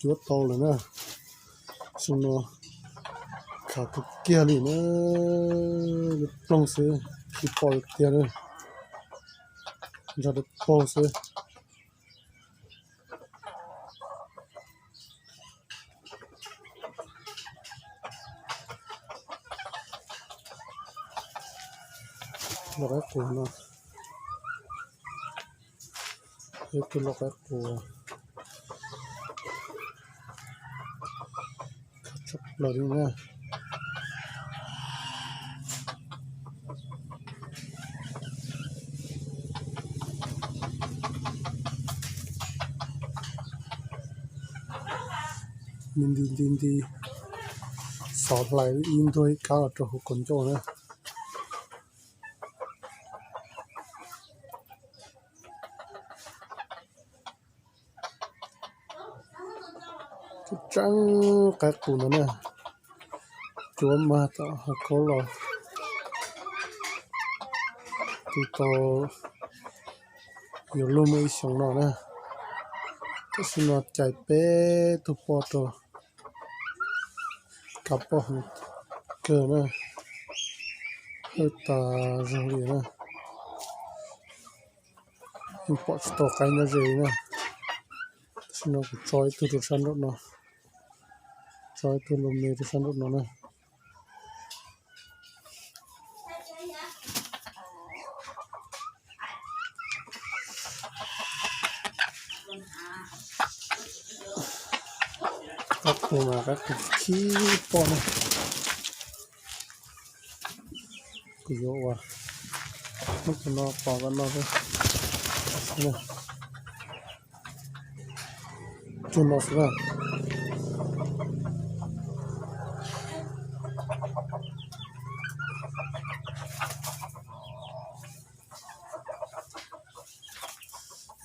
Yuav tau lawm na. Xyoo no khav kawg kiag li na, yuav ploog xwb, tsis pom tiag na, nrog dawb paug xwb. Los qaib qus no, ib tug los qaib qus tshaj plaws li na. Nti nti nti, xov hlais ib ntuag ib kab los rau hauv kaus ncauj na. Tseeb qaib qus no na, cuab mag tom hav khaub los twb tau yuav luag muaj ib xyoos no na. Tam sim no cais peb tug poj rau, kav poj heev kawg na, hawb tas zog li na. Yeej pom tsis tau qaib nyob ze li na. Tam sim no kuv tso ib tug rau sab nraum no, tso ib tug lus me rau sab nraum no na. Qaib qus mas qaib qus khib poj na. Kuv yuav ua, muab tus no pov kom no, cuag no xwb na.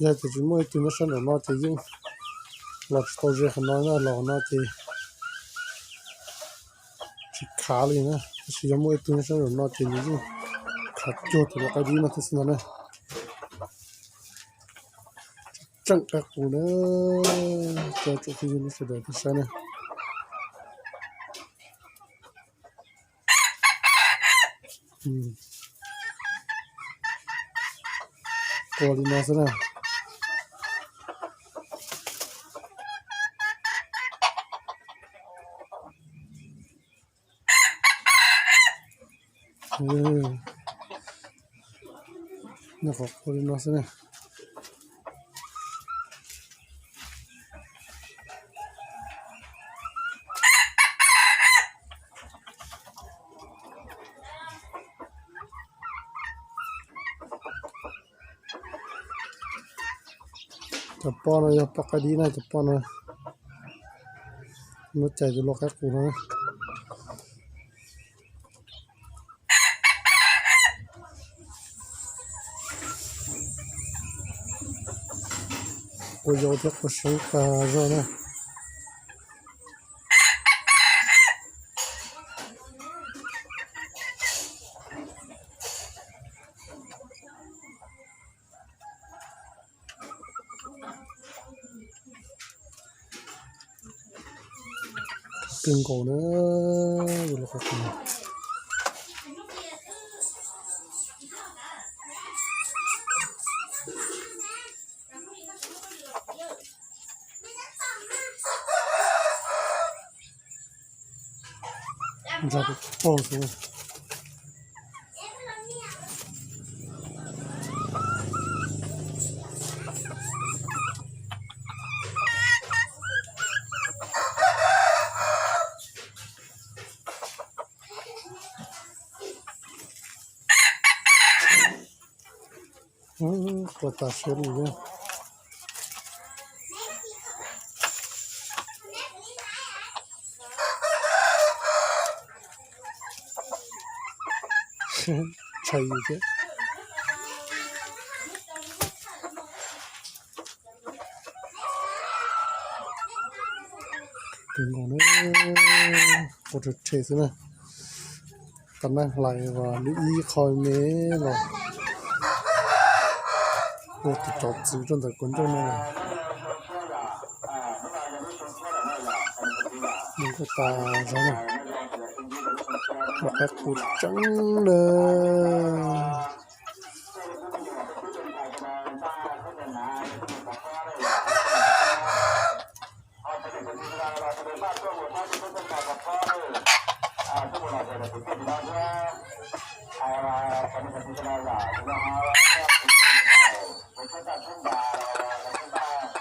Yog tias tsis muaj ib tug nyob sab nraum no ces yeej los tsis tau ze qhov no na, los qhov no ces tsis khav li na. Tab sis yog muaj ib tug nyob sab nraum no ces nws yeej khav cuag tus lau qaib dib no thiab xwb ntag na. Tseem qaib qus na, cov tsoom phooj ywg sawv daws tau saib na. Qua li no xwb na. Nyob qhov qua li no xwb na. Cov poj no yog poj qaib dib na, cov poj no. Muab cais tus lau qaib qus no. Qua yau thiab qua seeb tag zog na. Kawg nkaus na, tus lau qaib qus no. Ntsa pag xwb. Qua tas siab li. Tshais thiab. Tus no na, qua rhe rhe xwb na. Tab neeg hlais los lub ib qho me los ua tus tsov txwv rau ntawm kaus ncauj no. Kuj tas zog na, mus qab qus tseeb lawm.